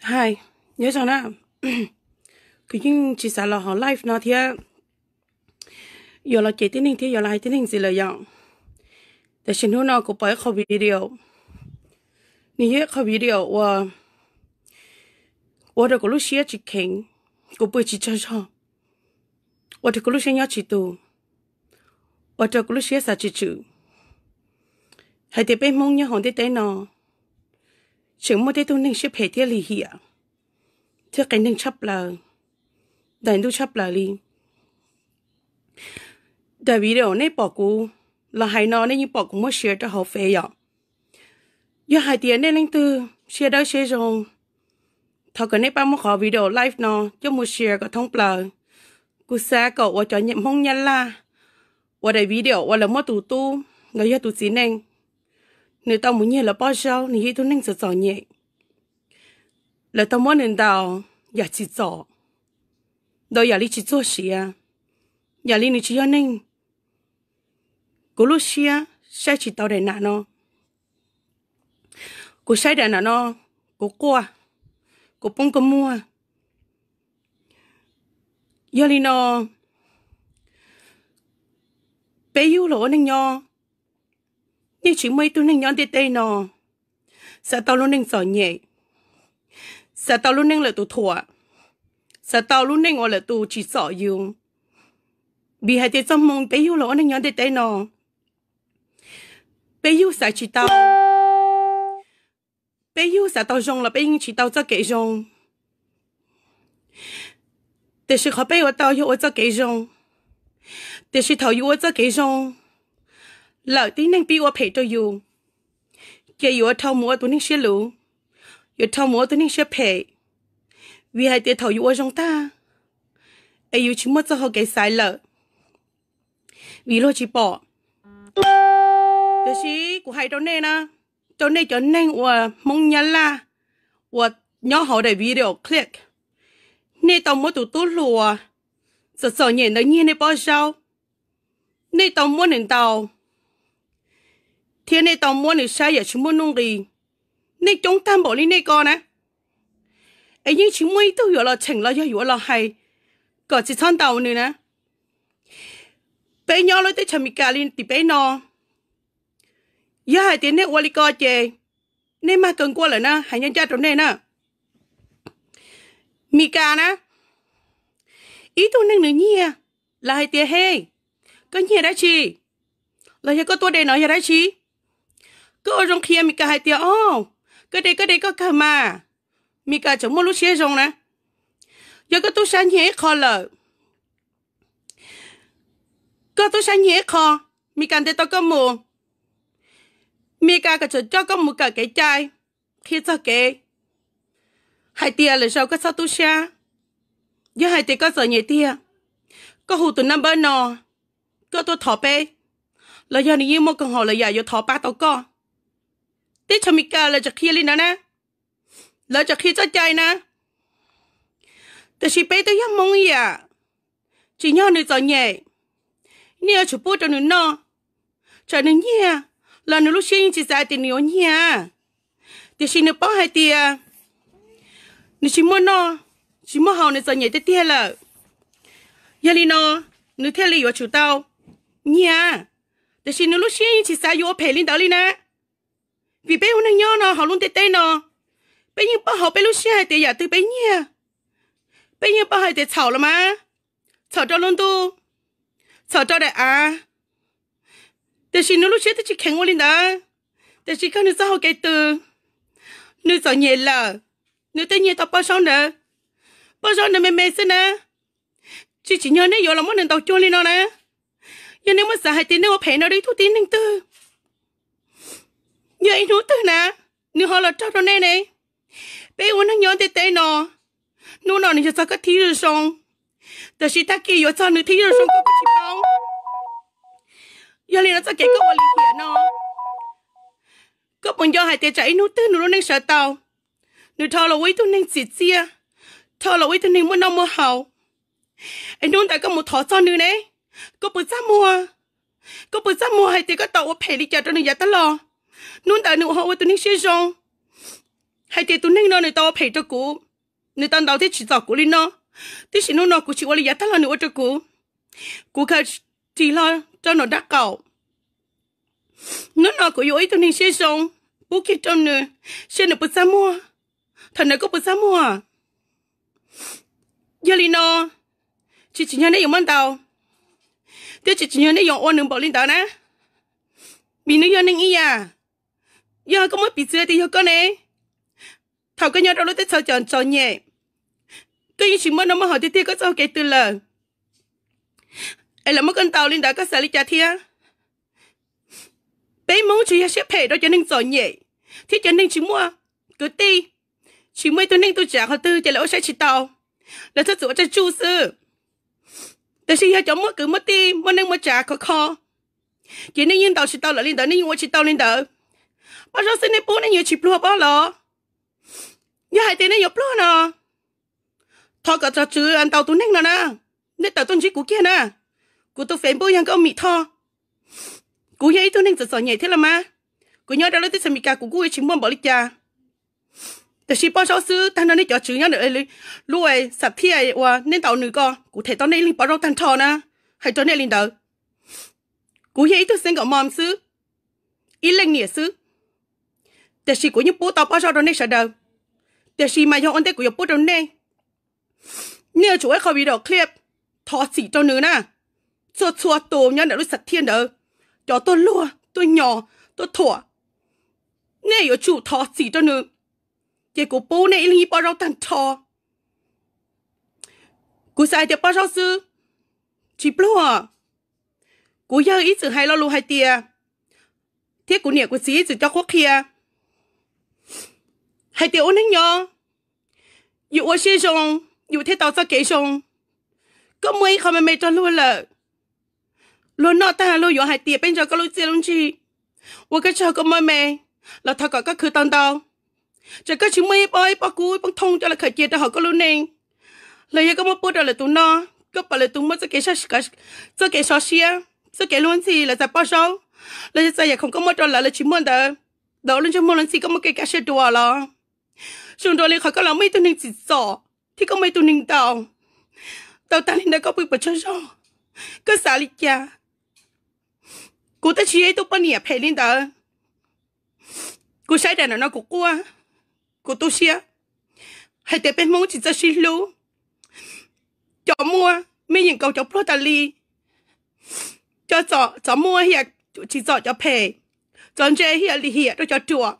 Hais, nyob zoo na, kuv yeej tsis xav los hauv live no thiab, yuav los cem tib neeg thiab yuav los hais tib neeg ntxiv lawm yom. Tiam sis hnub no kuv pom ib qho video, nws yog ib qho video uas ua rau kuv lub siab tsis kheev, kuv pw tsis tsaug zog, ua rau kuv lub siab nyob tsis tus, ua rau kuv lub siab xav tsis tswm hais tias peb Hmoob nyob hauv ntiaj teb no tseem muaj tej tug neeg siab phem thiab lim hiam thiab qias neeg tshaj plaws, daim ntuj tshaj plaws li. Daim video nej pom kuv los hais no nej yeej pom kuv muab share rau hauv Face yom. Yog hais tias nej leej twg siab dawb siab zoo, thov kom nej pab muab qhov video live no coj mus share kom thoob plaws. Kuv xav kom ua cov Hmoob Nyab Laj uas daim video uas lawv muab tus tub los yog tus txiv neej, nws tau mus nyiag lawv pob zaub, nws yog ib tug neeg txom txom nyem, lawv tau muab nws ntaus yam tsim txom, ntaus yam li tsis txuag siav, yam li nws tsis yog neeg. Kuv lub siab saib tsis tau daim nam no. Kuv saib daim nam no, kuv quaj, kuv poob kua muag. Yog li no, peb yug los ua neeg nyob, yeej tsis muaj ib tug neeg nyob ntiaj teb no xav tau lub neej txom nyem, xav tau lub neej lawm tus thuam, xav tau lub neej uas lawm tus tsim txom yus. Vim hais tias txoj hmoo peb yug los ua neeg nyob ntiaj teb no, peb yug xav tsis tau, peb yug xav tau zoo los peb yeej tsis tau txoj kev zoo. Tiam sis qhov peb ua tau yog ua txoj kev zoo. Tiam sis thaum yus ua txoj kev zoo lawm tib neeg pib ua phem rau yus, ces yuav dhau mus ua tus neeg siab luv, yuav dhau mus ua tus neeg siab phem. Vim hais tias thaum yus ua zoo tag es yus tsis muaj txoj hau kev xaiv lawm, vim luag tsis pom. Tiam sis kuv hais rau nej na, rau nej cov neeg uas Hmoob Nyab Laj uas nyob hauv daim video clip, nej tau muab tus tub hluas txom txom nyem ntawd nyiag nej pob zaub, nej tau muab nws ntaus, thiab nej tau muab nws saib yam tsis muaj nuj nqis. Nej coob tag npaum li nej ko na, es yeej tsis muaj ib tug yuav los cheem los yog yuav los hais kom tsis txhob ntaus nws na. Peb nyob lub teb chaws Amelikas li tim peb no, yog hais tias nej ua li ko ces nej mag kaw nkuaj lawm na, hais ncaj ncaj rau nej na. Amelikas na, ib tug neeg nws nyiag, lawv hais tias, He, koj nyiag dab tsi? Los yog koj tuaj de no yog dab tsi? Koj ua zoo qhia Amelikas hais tias, O, koj de koj de koj kawg mas. Amelikas tseem muaj lub siab zoo na. Yog koj tub sab nyiag ib qho lawm, koj tub sab nyiag ib qho, Amelikas ntes tau koj mus, Amelikas kom tseem coj koj mus kawm kev cai, qhia txog kev hais tias lwm zaus koj txhob tub sab. Yog hais tias koj txom nyem tiag, koj hu tus number no, koj tuaj thov peb, los yog nws yeej muaj koom haum lawm yam yuav thov pab tau koj. Teb chaws Amelikas lawv tseem qhia li ntawd na, lawv tseem qhia txoj cai na. Tiam sis peb twb yog Hmoob ib yam, tsim nyog nws txom nyem, nej yuav tsum pub rau nws noj. Txawm nws nyiag los nws lub siab yeej tsis xav hais tias nws yuav nyiag, tiam sis nws paub hais tias nws tsis muaj noj, tsis muaj haus, nws txom nyem tiag tiag lawm. Yog li no nws thiaj li yuav tsum tau nyiag, tiam sis nws lub siab yeej tsis xav yuav ua phem li ntawd li na. Vim peb ua neeg nyob no hauv lub ntiaj teb no, peb yeej paub hauv peb lub siab hais tias yam twg peb nyiag, peb yeej paub hais tias txhaum los mas, txhaum rau lub ntuj, txhaum rau daim av. Tiam sis nws lub siab twb tsis kheev ua li ntawd, tiam sis kawg nws txoj hau kev tws, nws txom nyem lawm, nws twb nyiag tau pob zaub ntawd. Pob zaub ntawd me me xwb na, tsis tsim nyog nej yuav los muab nws ntaus cuag li no na. Yog nej muab xav hais tias nej ua phem no rau ib tug tib neeg twg, yog ib hnub twg na nws ho los raug rau nej ne? Peb ua neeg nyob ntiaj teb no, hnub no nws yog txog koj thib zoo zoo, tiam sis tag kis yuav txog nws thib zoo zoo koj tsis paub. Yog li no txoj kev koj ua lim hiam no, koj puas nco hais tias tsam ib hnub twg nws lub neej sawv tau, nws rho los ua ib tug neeg txim txiaj, rho los ua ib tug neeg muaj noj muaj haus, es hnub ntawd koj mus thov txog nws ne? Koj puas txaj muag? Koj puas txaj muag hais tias koj tau ua phem li cas rau nws yav tag los? Hnub ntawd nws ho ua tus neeg siab zoo, hais tias tus neeg no nws tau ua phem rau kuv, nws tau ntaus thiab tsim txom kuv li no, tiam sis hnub no kuv tsis ua li yav tag los nws ua rau kuv, kuv khaws ris hlo rau nws nraub qaum. Hnub no kuv yuav ua ib tug neeg siab zoo, pub kiag rau nws, saib nws puas txaj muag, thaum nws kuj puas txaj muag. Yog li no, tsis tsim nyog nej yuav muab ntaus, thiab tsis tsim nyog nej yuav ua nws npaum li ntawd na, vim nws yog neeg ib yam. Yog koj muab piv txwv tias yog koj ne, thaum koj nyob rau lub teb chaws txom nyem, koj yeej tsis muaj noj muaj haus tiag tiag, koj txoj hau kev twg lawm, es lawv muab koj ntaus li ntawd koj xav li cas thiab? Peb Hmoob tsuas yog siab phem rau cov neeg txom nyem thiab cov neeg tsis muaj kwv tij, tsis muaj ib tug neej tuaj tsa qhov twg ces lawv ua saib tsis tau, lawv txhob txwm ua tsaj tsuj xwb. Tiam sis yog cov muaj kwv muaj tij, muaj neej muaj tsa khov kho, ces nej yeej ntaus tsis tau lawv li ntawd, nej yeej ua tsis tau li ntawd. Poj Zaub xwb nej pub nej yuav tsis pluag pob los? Yog hais tias nej yuav pluag no, thov kom txog tswv ntaus tus neeg no na. Nej tawm tuaj ntsib kuv kiag na, kuv tus Facebook yog Nkauj Mim Thoj. Kuv yog ib tug neeg txom txom nyem thiab los mas, kuv nyob rau lub teb chaws Amelikas kuv kuj tsis muaj npaum li cas. Tiam sis Poj Zaub xwb, tag nrho nej cov tswv nyob ntawm lub Xav Thiaj uas nej ntaus nws ko, kuv them tau nej ib leeg Poj Zaub tag nrho na, hais rau nej li ntawd. Kuv yog ib tug single mom xwb, ib leej niam xwb, tiam sis kuv yeej pub tau Poj Zaub rau nej sawv daws. Tiam sis mas yog ua ntej kuv yuav pub rau nej, nej yuav tsum ua ib qho video clip thov txim rau nws na. Txhua txhua tus nyob ntawm lub Xav Thiaj ntawd, cov tuaj luag, tuaj nyos, tuaj thuam, nej yuav tsum thov txim rau nws. Ces kuv pub nej ib leeg ib Poj Zaub tag nrho. Kuv xav hais tias Poj Zaub xwb, tsis pluag. Kuv yawg ib txwm hais lo lus hais tias, thiab kuv niam kuv txiv ib txwm cov qhuab qhia hais tias ua neej nyob, yus ua siab zoo, yus thiaj tau txoj kev zoo. Koj muaj ib qho me me rau luag lawm, luag noj tag luag yuav hais tias peb nco koj lub txiaj lub ntsig, ua koj tsaug koj muaj me, los thov kom koj khwv tau ntau. Txawm koj tsis muaj ib pob, ib pob kub, ib pob thooj coj los khaws cia rau hauv koj lub neej, los yog koj muab pub rau lwm tus noj, koj pom lwm tus muaj txoj kev sov siab, txoj kev luag ntxhi, lawv txais Poj Zaub, los yog txais yam khoom koj muab rau lawv, lawv tsis muaj ntawd, lawv ua lub ntsej muag luag ntxhi, koj muaj kev kaj siab dua los? Zoo dua li qhov koj los muaj ib tug neeg tsim txom thiab koj muaj ib tug neeg ntaus, tau tag li ntawd koj pw puas tsaug zog? Koj xav li cas? Kuv twb tsis yog ib tug poj niam phem li ntawd. Kuv saib daim ntawm no kuv quaj, kuv tu siab hais tias peb Hmoob tsis txawj sib hlub. Cov muaj mej yeem kaus cov pluag tas li. Cov txom muaj tsis txom cov phem, cov ntse hiam li hiam rau cov ruam.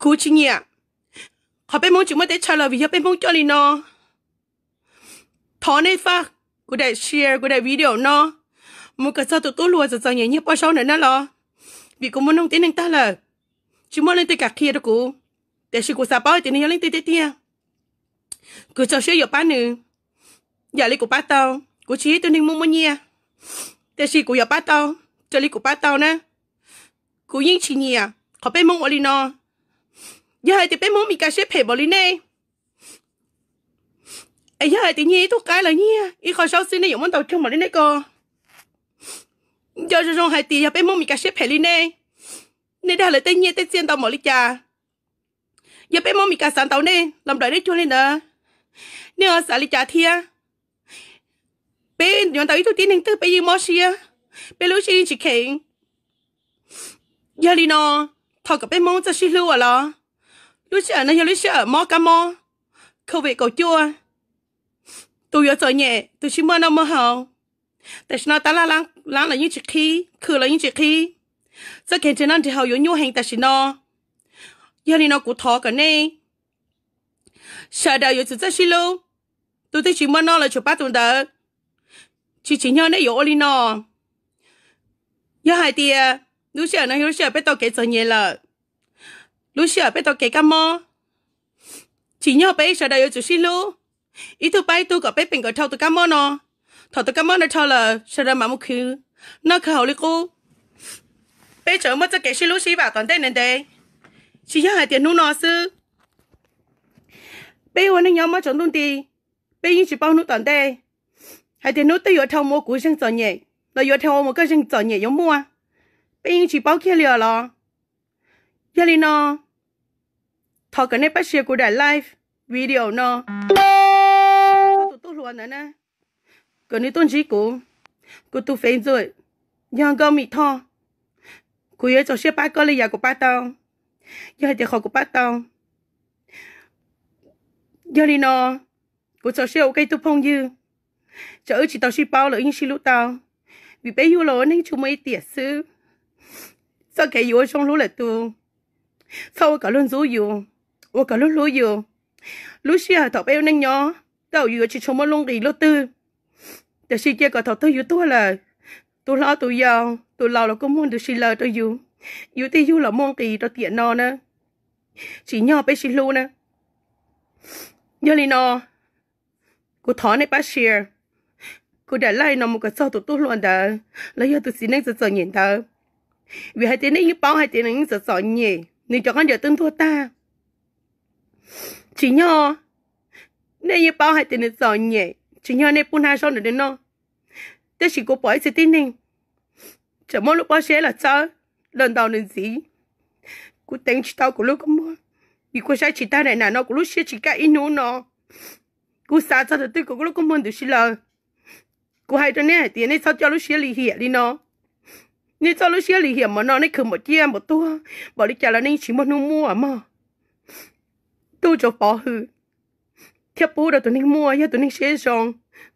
Kuv tsis nyiam qhov peb Hmoob tsis muaj teb chaws los vim yog peb Hmoob coj li no. Thov nej faj kuv daim share, kuv daim video no mus kom txog tus tub hluas txom txom nyem nyiag Poj Zaub ntawm no los, vim kuv muaj noog tib neeg tag lawm, tsis muaj leej twg kam qhia rau kuv. Tiam sis kuv xav paub hais tias nws yog leej twg tiag tiag. Kuv txaus siab yuav pab nws ib yam li kuv pab tau. Kuv tsis yog ib tug neeg muaj muaj nyiaj, tiam sis kuv yuav pab tau raws li kuv pab tau na. Kuv yeej tsis nyiam qhov peb Hmoob ua li no. Yog hais tias peb Hmoob Meskas siab phem npaum li nej, es yog hais tias nyiag ib tug qaib los nyiag ib qho zaub xwb nej yuav muab ntaus cuag npaum li nej ko? Nco zoo zoo hais tias yog peb Hmoob Meskas siab phem li nej, nej dag lawv tej nyiaj tej txiaj ntau npaum li cas? Yog peb Hmoob Meskas xav ntaus nej los nplawm nej cuag li ntawd, nej ho xav li cas thiab? Peb yuav ntaus ib tug tib neeg twg peb yeej mob siab, peb lub siab yeej tsis kheev. Yog li no, thov kom peb Hmoob txawj sib hlub os los. Lub sij hawm no yog lub sij hawm mob kab mob COVID kaum cuaj, tus yuav txom nyem tus tsis muaj noj muaj haus. Tam sim no tab laj lab los yeej tsis qhib, khw los yeej tsis qhib, txoj kev nrhiav noj nrhiav haus yuav nyuaj heev tam sim no. Yog li no kuv thov kom nej sawv daws yuav tsum txawj sib hlub. Tus twg tsis muaj noj los tsum pab tus ntawd. Tsis tsim nyog nej yuav ua li no. Yog hais tias lub sij hawm no yog lub sij hawm peb tau kev txom nyem lawm, lub sij hawm peb tau kev kab mob, tsim nyog peb sawv daws yuav tsum sib hlub, ib tug pab ib tug kom peb peem nkawd dhau tus kab mob no. Thaum tus kab mob no dhau lawm sawv daws mam mus khwv noj khwv haus li qub. Peb tseem muaj txoj kev sib hlub sib vam tom ntej ntev ntev, tsis yog hais tias hnub no xwb. Peb ua neej nyob muaj tsaus ntuj nti, peb yeej tsis paub hnub tom ntej hais tias hnub twg yuav dhau mus ua kuv zeeg txom nyem los yuav dhau mus koj zeeg txom nyem yuav muaj, peb yeej tsis paub kiag li os los. Yog li no, Thov kom nej pab share kuv daim live video no, tus tub hluas ntawd na, kom nws tuaj ntsib kuv. Kuv tus fev ntxuam yog Nkauj Mim Thoj. Kuv yuav txaus siab pab koj li yam kuv pab tau, yog hais tias qhov kuv pab tau. Yog li no, kuv txaus siab ua koj ib tug phooj ywg. Txawm wb tsis tau sib paub los yeej sib hlub tau, vim peb yug los ua neej tsuas muaj ib tiam xwb. Txoj kev yuav ua zoo hlub lwm tus, txhob ua kom luag ntxub yus, ua kom luag hlub yus. Lub sij hawm thaum peb ua neej nyob, tej zaum yus yuav tsis tshua muaj lub nqis luaj twg, tiam sis cia kom thaum twg yus tuag lawm, tus hlob tus yau tus laus los kuj muaj ntws si lawm rau yus, yus thiaj yug los muaj nqis rau tiam no na. Tsim nyog peb sib hlub na. Yog li no, kuv thov nej pab share kuv daim live no mus kom txog tus tub hluas ntawd los yog tus txiv neej txom txom nyem ntawd, vim hais tias nej yeej paub hais tias nws yeej txom txom nyem, nws cov khaub ncaws twb ntuag tag. Tsim nyog nej yeej paub hais tias nws txom nyem, tsim nyog nej pub hnab zaub ntawm nws noj, tab sis kuv pom ib txhia tib neeg tseem muab lub pob zeb los txawb los ntaus nws ntxiv. Kuv teev tsis tau kuv lub kua muag, vim kuv saib tsis tag daim nam no, kuv lub siab tsis kaj ib hnub no. Kuv xav txog tus twg kuv lub kua muag ntws si lawm. Kuv hais rau nej hais tias nej txhob coj lub siab lim hiam li no. Nej txoj lub siab lim hiam npaum no nej khwv npaum ciaj npaum tuag npaum li cas los nej tsis muaj hnub muaj mog. Tuj tsuas pov hwm thiab pub rau tus neeg muaj, yog tus neeg siab zoo,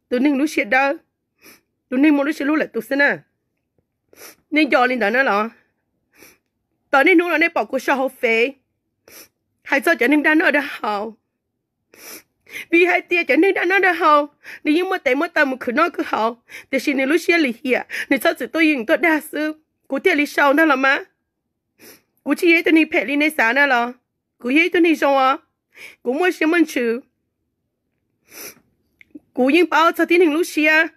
tus neeg lub siab dawb, tus neeg muaj lub siab hlub lwm tus xwb na. Nej nco li ntawd na los? Tom niaj hnub no nej pom kuv sau hauv fev hais txog cov neeg dag noj dag haus, vim hais tias cov neeg dag noj dag haus nws yeej muaj tes muaj taw mus khwv noj khwv haus, tiam sis nws lub siab lim hiam, nws txhob txwm tuaj yeem tuaj dag xwb, kuv thiaj li sau ntag los mas. Kuv tsis yog ib tug neeg phem li nej xav na los? Kuv yog ib tug neeg zoo os, kuv muaj siab muaj ntsws, kuv yeej paub txog tib neeg lub siab.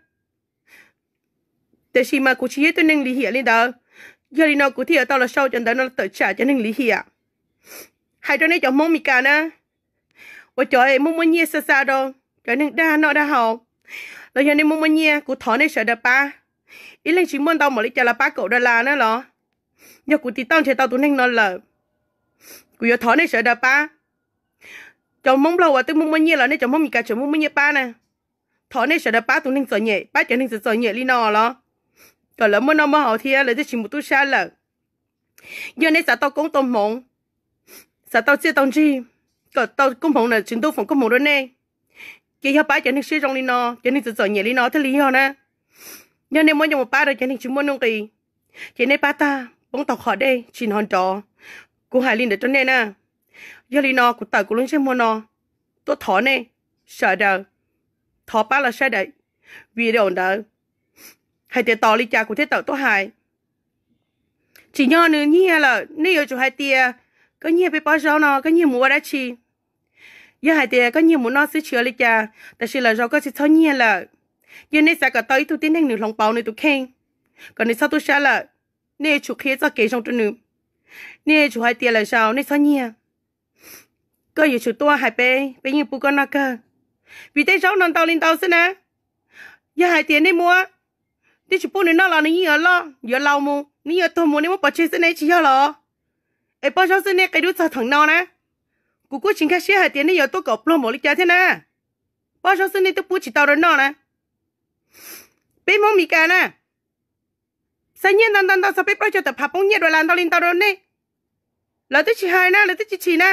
Tiam sis mas kuv tsis yog ib tug neeg lim hiam li ntawd, yog li no kuv thiaj yuav tau los sau cov ntawd no tawm tsam cov neeg lim hiam. Hais rau nej cov Hmoob Mes Kas na, uas cov muaj muaj nyiaj xa xa rau cov neeg dag noj dag haus, los yog nej muaj muaj nyiaj, kuv thov nej sawv daws pab. Ib leeg tsis muaj ntau npaum li cas los pab kaum dollar na los? Yog kuv tiv tauj nrhiav tau tus neeg no lawm, kuv yuav thov nej sawv daws pab. Cov Hmoob Nplog uas twb muaj muaj nyiaj los nej cov Hmoob Mes Kas tseem muaj muaj nyiaj pab na, thov nej sawv daws pab tus neeg txom nyem, pab cov neeg txom txom nyem li no los, kom lawv muaj noj muaj haus thiab lawv thiaj tsis mus tub sab lawm. Yog nej xav tau koob tau hmoov, xav tau txiaj tau ntsig, kom tau koob hmoov na, Tswv Ntuj foom koob hmoov rau nej, ces yog pab cov neeg siab zoo li no, cov neeg txom txom nyem li no thiaj li yog na. Yog nej muab coj mus pab rau cov neeg tsis muaj nuj nqis, ces nej pab tag poob tau qhov dej tsis hnov nrov. Kuv hais li ntawd rau nej na. Yog li no kuv tawm kuv lub ntsej muag no tuaj thov nej sawv daws, thov pab los saib daim video ntawd hais tias tos li cas kuv thiaj tawm tuaj hais. Tsim nyog nws nyiag lawm, nej yuav tsum hais tias, koj nyiag peb pob zaub no koj nyiag mus ua dab tsi? Yog hais tias koj nyiag mus noj xwb tsis ua li cas, tab sis lwm zaus koj tsis txhob nyiag lawm. Yog nej xav kom tau ib tug tib neeg nws hloov pauv nws tus kheej, kom nws txhob tub sab lawm, nej yuav tsum qhia txoj kev zoo rau nws. Nej yuav tsum hais tias lwm zaus nej txhob nyiag. Koj yuav tsum tuaj hais peb, peb yeej pub koj noj kawg. Vim tej zaub no ntau li ntau xwb na. Yog hais tias nej muab, nej tsis pub nws noj los nws yeej yuav loj yuav laus mus, nws yeej yuav tuag mus, nej muab pov tseg xwb ne tsis yog los? Es pob zaub xwb nej qia dub txog theem no na, kuv kuj tsis nkag siab hais tias nej yuav tuaj kom pluag npaum li cas thiab na. Pob zaub xwb nej twb pub tsis tau rau noj na. Peb Hmoob Mes Kas na, xa nyiaj ntau ntau ntau txog peb plaub caug tawm phav poob nyiaj dollar ntau li ntau rau nej. Lawv twb tsis hais na, lawv twb tsis chim na,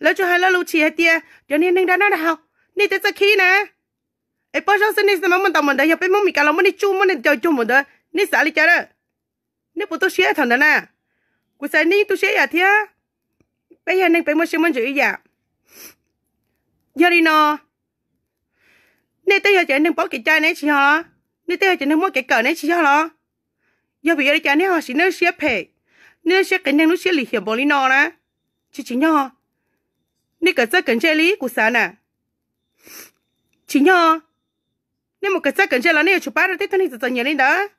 lawv tsuas hais lo lus chim hais tias cov niag neeg dag noj dag haus, nej tej txoj khib na. Es pob zaub xwb nej xav muaj ntau npaum ntawd, yog peb Hmoob Mes Kas los muab nej tsuj muab nej ncaws cuag npaum ntawd nej xav li cas na? Nej puas tu siab thaum ntawd na? Kuv xav nej yeej tu siab ib yam thiab. Peb yog neeg peb muaj siab muaj ntsws ib yam. Yog li no, nej twb yog cov neeg paub kev cai ne tsis yog los? Nej twb yog cov neeg muaj kev kawm ne tsis yog los? Yog vim yog li cas nej ho siv nej lub siab phem, nej lub siab qias neeg lub siab lim hiam npaum li no na? Tsis tsim nyog. Nej kawm txawj kawm ntse li kuv xav na. Tsim nyog. Nej mus kawm txawj kawm ntse los nej yuav tsum pab rau tej tug neeg txom txom nyem li ntawd.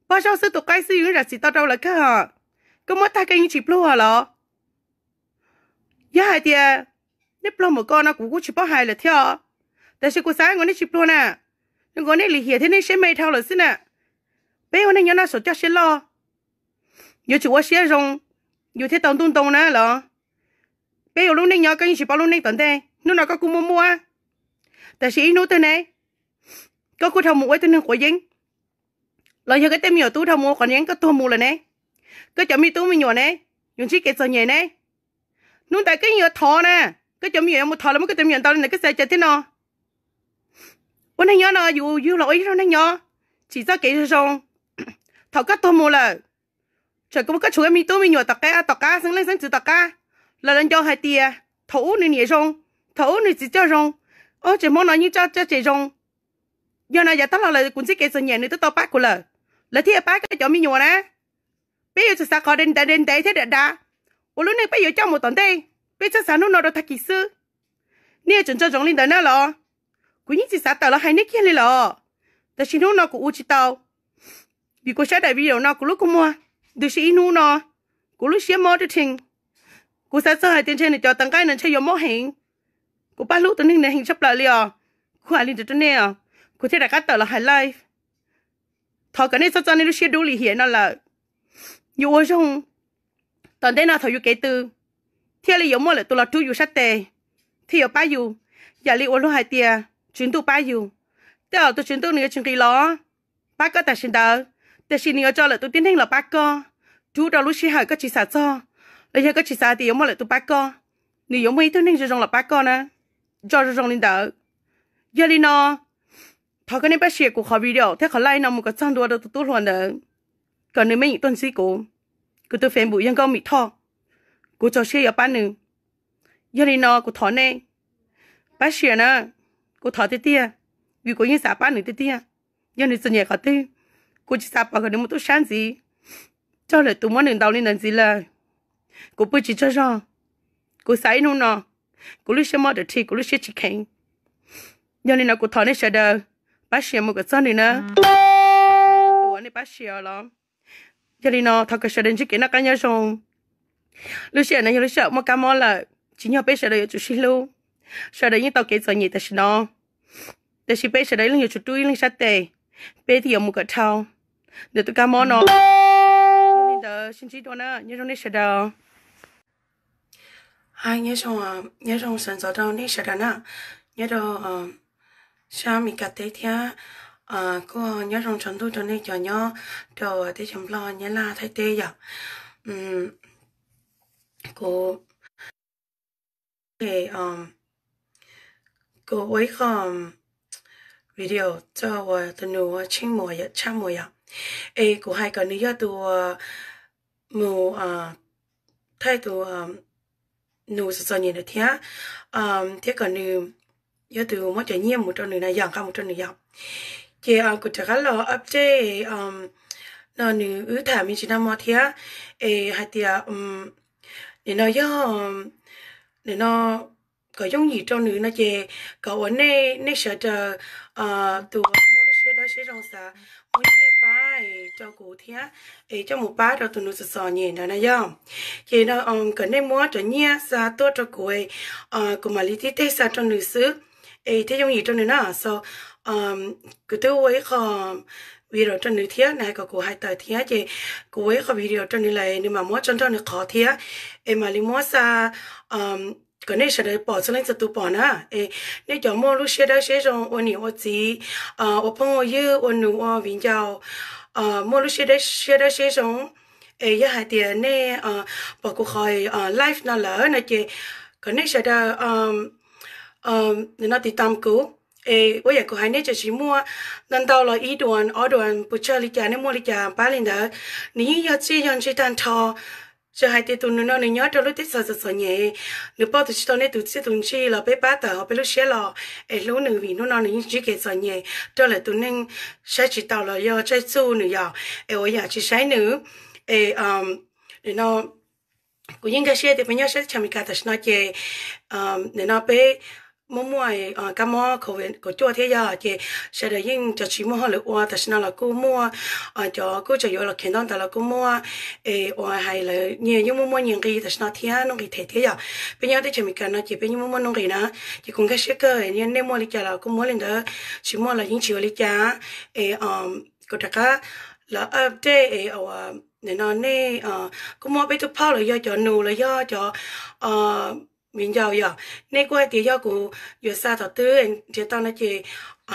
Pob zaub xwb tus qaib xwb yus zam txim tau rau lawv kawg. Koj muab tag koj yeej tsis pluag los? Yog hais tias nej pluag npaum ko no kuv kuj tsis paub hais lawm thiab os. Tab sis kuv xav nkaus nej tsis pluag na, nkaus nej lim hiam thiab nej siab me dhau lawm xwb na. Peb ua neeg nyob no saum coj siab loj, yuav tsum ua siab zoo, yus thiaj tau ntuj ntoo na los. Peb ua lub neej nyob koj yeej tsis paub lub neej tom ntej, hnub no koj kuj muaj muaj, tab sis ib hnub twg ne koj kuj dhau mus ua ib tug neeg quav yeeb, los yog koj tej me nyuam tub dhau mus ua quav yeeb koj tuag mus lawm ne, koj cov me tub me nyuam ne yuav ntsib kev txom nyem ne. Hnub ntawd koj yeej yuav thov na, koj cov me nyuam yuav mus thov los muab koj cov me nyuam ntaus li ntawd koj xav cas thiab no. Ua neej nyob no yus yug los ua ib zaug neej nyob, tsim txoj kev zoo zoo. Thaum koj tuag mus lawm, txawm koj tshuav koj me tub me nyuam tom qab, tom qab xeeb leej xeeb ntxwv tom qab, los lawv nco hais tias thaum ub nws niam zoo, thaum ub nws txiv coj zoo, ob tsev Hmoob no yeej coj coj tsev zoo. Yog no yav tag los lawm kuv ntsib kev txom nyem nws twb tau pab kuv lawm, lawv thiaj pab koj cov me nyuam na. Peb yuav tsum xav qhov ntev ntev thiab dav dav, ua lub neej peb yuav coj mus tom ntej, peb txhob xav hnub no rau tag kis xwb. Nej yuav tsum nco ntsoov li ntawd na los. Kuv yeej tsis xav tawm los hais nej kiag li los, tab sis hnub no kuv ua tsis tau, vim kuv saib daim video no kuv lub kua muag ntws si ib hnub no, kuv lub siab mob rwb rhees. Kuv xav txog hais tias ntshe nws cov tawv nqaij no ntshe yuav mob heev. Kuv pab hlub tus neeg ntawd heev tshaj plaws li os. Kuv hais li ntawd rau nej os, kuv thiaj rov qab tawm los hais live. Thov kom nej txhob txo nej lub siab dub lim hiam no lawm. Yus ua zoo, tom ntej no thaum yus kev tw, thiaj li yuav muaj lwm tus los rub yus sab tes, thiaj yuav pab yus. Yam li ua luag hais tias tswv ntuj pab yus, tej zaum tus tswv ntuj nws yuav tsis nqis los pab koj tam sim ntawd, tiam sis nws yuav tso lwm tus tib neeg los pab koj, rub rau lub sij hawm koj tsis xav txog, los yog koj tsis xav tias yuav muaj lwm tus pab koj, nws yuav muaj ib tug neeg zoo zoo los pab koj na. Nco zoo zoo li ntawd. Yog li no, thov koj nej pab share kuv qhov video thiab qhov live no mus kom txog ntua rau tus tub hluas ntawd, kom nws me nyuam tuaj ntsib kuv. Kuv tus Facebook yog Nkauj Mim Thoj, kuv txaus siab yuav pab nws. Yog li no kuv thov nej pab share na, kuv thov tiag tiag, vim kuv yeej xav pab nws tiag tiag. Yog nws txom nyem qhov twg, kuv tsis xav pom kom nws mus tub sab ntxiv, txog lwm tus muab nws ntaus li ntawd ntxiv lawm. Kuv pw tsis tsaug zog, kuv xav ib hnub no, kuv lub siab mob rwb rhees, kuv lub siab tsis kheev. Yog li no kuv thov nej sawv daws pab share mus kom txog nws na. Nej pab share los, yog li no thov kom sawv daws ntsib kev noj qab nyob zoo. Lub sij hawm no yog lub sij hawm muaj kab mob lawm, tsim nyog peb sawv daws yuav tsum sib hlub. Sawv daws yeej tau kev txom nyem tam sim no, tiam sis peb sawv daws ib leeg yuav tsum rub ib leeg sab tes, peb thiaj yuav mus kom dhau ntawm tus kab mob no. Yog li ntawd sib ntsib dua na, nyob zoo nej sawv daws. Nyob zoo, nyob zoo sawv ntxov rau nej sawv daws na, nyob rau sab Mes Kas teb thiab kuj nyob zoo tsaus ntuj rau nej cov nyob rau teb chaws Nplog, Nyab Laj, Thaib teb yom. Kuv, kuv ua ib qho video txog uas tus nus uas Tsheej Muas yom, Tshaj Muas yom, es kuv hais kom nws yog tus mus thaij tus nus txom txom nyem ntawd thiab, thiab kom nws yog tus muab cov nyiaj mus rau nws na yom, nqa mus rau nws yom. Ces kuv rov qab los update no, nws wb tham me ntsis nag hmo thiab, es hais tias nim no yog, nim no kom yooj yim rau nws no ces kom uas nej, nej sawv daws tus muaj lub siab dawb siab zoo xav muab nyiaj pab rau kuv thiab, es coj mus pab rau tus nus txom txom nyem ntawd na yom. Ces no kom nej muab cov nyiaj xa tuaj rau kuv, kuv mam li tib teg xa rau nws xwb, es thiaj yooj yim rau nws na. So kuv twb ua ib qho video rau nws thiab, nws hais kom kuv hais tawm thiab, ces kuv ua ib qho video rau nws lawm, nws mam muab tso nrog nws qhov thiab, es mam li muab xa kom nej sawv daws pom txhua leej txhua tus pom na. Es nej cov muaj lub siab dawb siab zoo ua niam ua txiv, ua phooj ua ywg, ua nus ua viv ncaus, muaj lub siab dawb siab zoo, es yog hais tias nej pom kuv qhov live no lawm no ces kom nej sawv daws nim no tiv tam kuv, es ua yam kuv hais nej tseem tsis muaj ntau ntau los ib duas ob duas puas tsawg li cas, nej muaj li cas pab li ntawd, nws yeej yog txij yog ntsig tag nrho. Txawm hais tias tus nus no nws nyob rau lub teb chaws txom txom nyem, nws pauj tus tsis tau nej tus txiaj tus ntsig los peb pab tawm hauv peb lub siab los, es hlub nws vim hnub no nws yeej ntsib kev txom nyem, raug lawm tus neeg saib tsis taus los yog tsaij txuj nws yom, es ua yam tsis saib nws. Es nim no kuv yeej nkag siab tias peb nyob sab teb chaws Amelikas tam sim no ces nim no peb muaj muaj kab mob COVID kaum cuaj thiab yog ces sawv daws yeej cov tsis muaj hauj lwm ua tam sim no los kuj muaj, cov kuj tseem yuav los khiav ntaub ntawv los kuj muaj, es uas hais lawv nyias yeej muaj muaj nyias nqi tam sim no thiab, nuj nqis them thiab yom. Peb nyob teb chaws Amelikas no ces peb yeej muaj muaj nuj nqis na, ces kuv nkag siab kawg, nej muaj li cas los kuj muab li ntawd, tsis muaj los yeej tsis ua li cas. Es kuv rov qab los update es nim no nej kuj muaj peb tus phauj los yog cov nus los yog cov viv ncaus yom, nej kuj hais tias yog kuv yuav xa thaum twg nrhiav tau no ces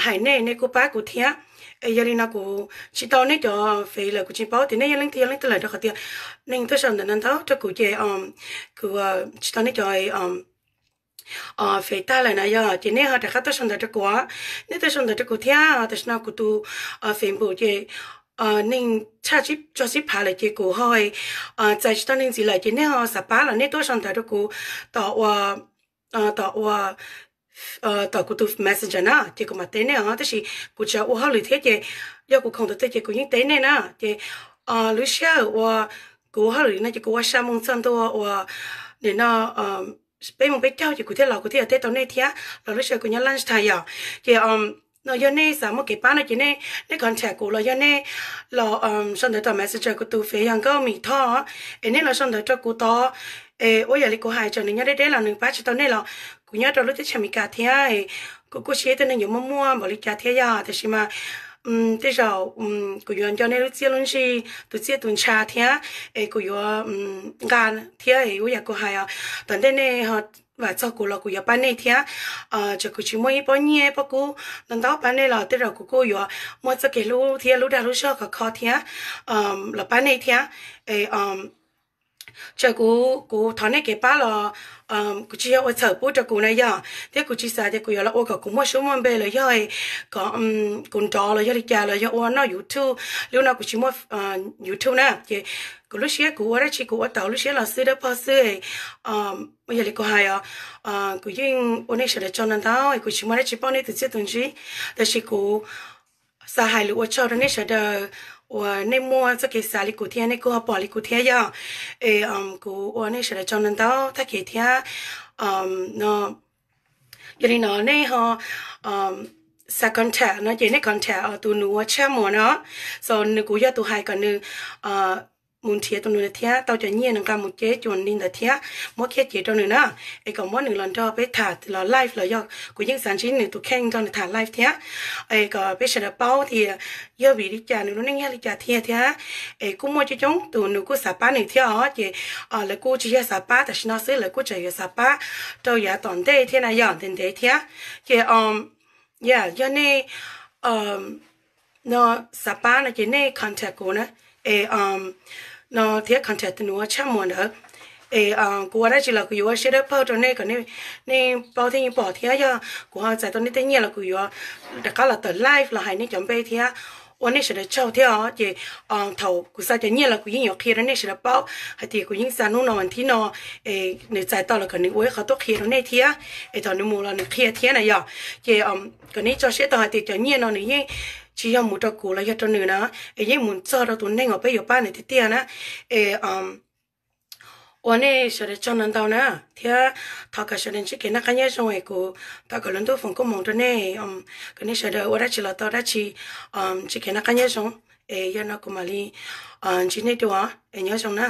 hais nej, nej kuj pab kuv thiab. Es yog li no kuv tsis tau nej cov fev lawm, kuv tsis paub tias nej yog leej twg yog leej twg lawm, rau qhov tias neeg tuaj sau ntawv no ntau rau kuv ces kuv tsis tau nej cov fev tag lawm na yom, ces nej ho rov qab tuaj sau ntawv rau kuv. Nej tuaj sau ntawv rau kuv thiab, tam sim no kuv tus fev npum ces neeg tshaj tso sib phav lawm ces kuv ho txais tsis tau neeg ntxiv lawm, ces nej ho xav pab los nej tuaj sau ntawv rau kuv tom ua tom ua tom kuv tus Messenger na, ces kuv mam teb nej os. Tab sis kuv tsis ua hauj lwm thiab ces yog kuv khoom tau twg ces kuv yeej teb nej na. Ces lub sij hawm uas kuv ua hauj lwm no ces kuv ua xya moo txog ntua uas nim no peb moo peb caug ces kuv thiaj los kuv thiaj yuav teb tau nej thiab, los lub sij hawm kuv nyob lunch time yom. Ces no yog nej xav muaj kev pab no ces nej contact kuv los yog nej los sau ntawv tom Messenger, kuv tus fev yog Nkauj Mim Thoj, es nej los sau ntawv rau kuv tod. Es ua yam li kuv hais, txawm nws nyob deb deb los nws pab tsis tau nej los kuv nyob rau lub teb chaws Amelikas thiab, kuv kuj siab tias nej yuav muaj muaj npaum li cas thiab yom. Tiam sis mas tej zaum kuv yuav nco nej lub txiaj lub ntsig, tus txiaj tus ntsha thiab, es kuv yuav nqa thiab. Ua yam kuv hais os, tom ntej nej ho vam txog kuv los kuv yuav pab nej thiab. Txawm kuv tsis muaj ib pob nyiaj pob kub no ntau pab nej los tej zaum kuv kuj yuav muaj txoj kev hlub thiab lub dag lub zog khov kho thiab los pab nej thiab. Es txawm kuv thov nej kev pab los kuv tsis yog ua txhawm pub rau kuv na yom, thiab kuv tsis xav tias kuv yuav los ua kom kuv muaj suab muaj npe los yog kom kuv nrov los yog li cas los yog ua noj YouTube. Lub no kuv tsis muaj YouTube na, ces kuv lub siab kuv ua dab tsi kuv ua tau lub siab los xwb dawb paug xwb. Ua yam li kuv hais os, kuv yeej ua nej sawv daws tsaug ntau ntau, kuv tsis muaj dab tsi pauj nej tus txiaj tus ntsig, tab sis kuv xav hais lus ua tsaug rau nej sawv daws uas nej muaj txoj kev xav li kuv thiab nej kuj ho pom li kuv thiab yom. Es kuv ua nej sawv daws tsaug ntau ntau tag kev thiab. No yog li no nej ho xav contact no ces nej contact tus nus ua Tshaj Muas no, so nws kuv yog tus hais kom nws mus nrhiav tus nus thiab tau cov nyiaj nws nqa mus ceb cuag li ntawd thiab muab kiag cev rau nws na, es kom muab nws los nrog peb tham los live los yog kuv yeej xav ntsib nws tus kheej nrog nws tham live thiab. Es kom peb sawv daws paub tias yog vim li cas nws lub neej yog li cas thiab thiab. Es kuj muaj coob coob tus nus kuj xav pab nws thiab os, ces lawv kuj tsis yog xav pab tam sim no xwb, lawv kuj tseem yuav xav pab rau yav tom ntej thiab na yom, ntev ntev thiab. Ces yog nej no xav pab no ces nej contact kuv na, es no thiab contact tus nus ua Tshaj Muas ntawd. Es kuv ua dab tsi los kuv yuav ua siab dawb paug rau nej kom nej paub thiab yeej pom thiab. Yog kuv ho txais tau nej tej nyiaj los kuv yuav rov qab los tawm live los hais nej cov npe thiab ua nej sawv daws tsaug thiab os. Ces thaum kuv xa cov nyiaj los kuv yeej yuav qhia rau nej sawv daws paub hais tias kuv yeej xa hnub no vas thib no, es nws txais tau los kom nws ua ib qhov tuaj qhia rau nej thiab, es thaum nws mus los nws qhia thiab na yom. Ces kom nej tso siab tau hais tias cov nyiaj no nws yeej tsis yog mus rau kuv los yog rau nws na, es yeej mus txog rau tus neeg uas peb yuav pab nws tiag tiag na. Es ua nej sawv daws tsaug ntau ntau na, thiab thov kom sawv daws ntsib kev noj qab nyob zoo, es kuv thov kom lub ntuj foom koob hmoov rau nej, kom nej sawv daws ua dab tsi los tau dab tsi, ntsib kev noj qab nyob zoo. Es yog no kuv mam li ntsib nej dua, es nyob zoo na.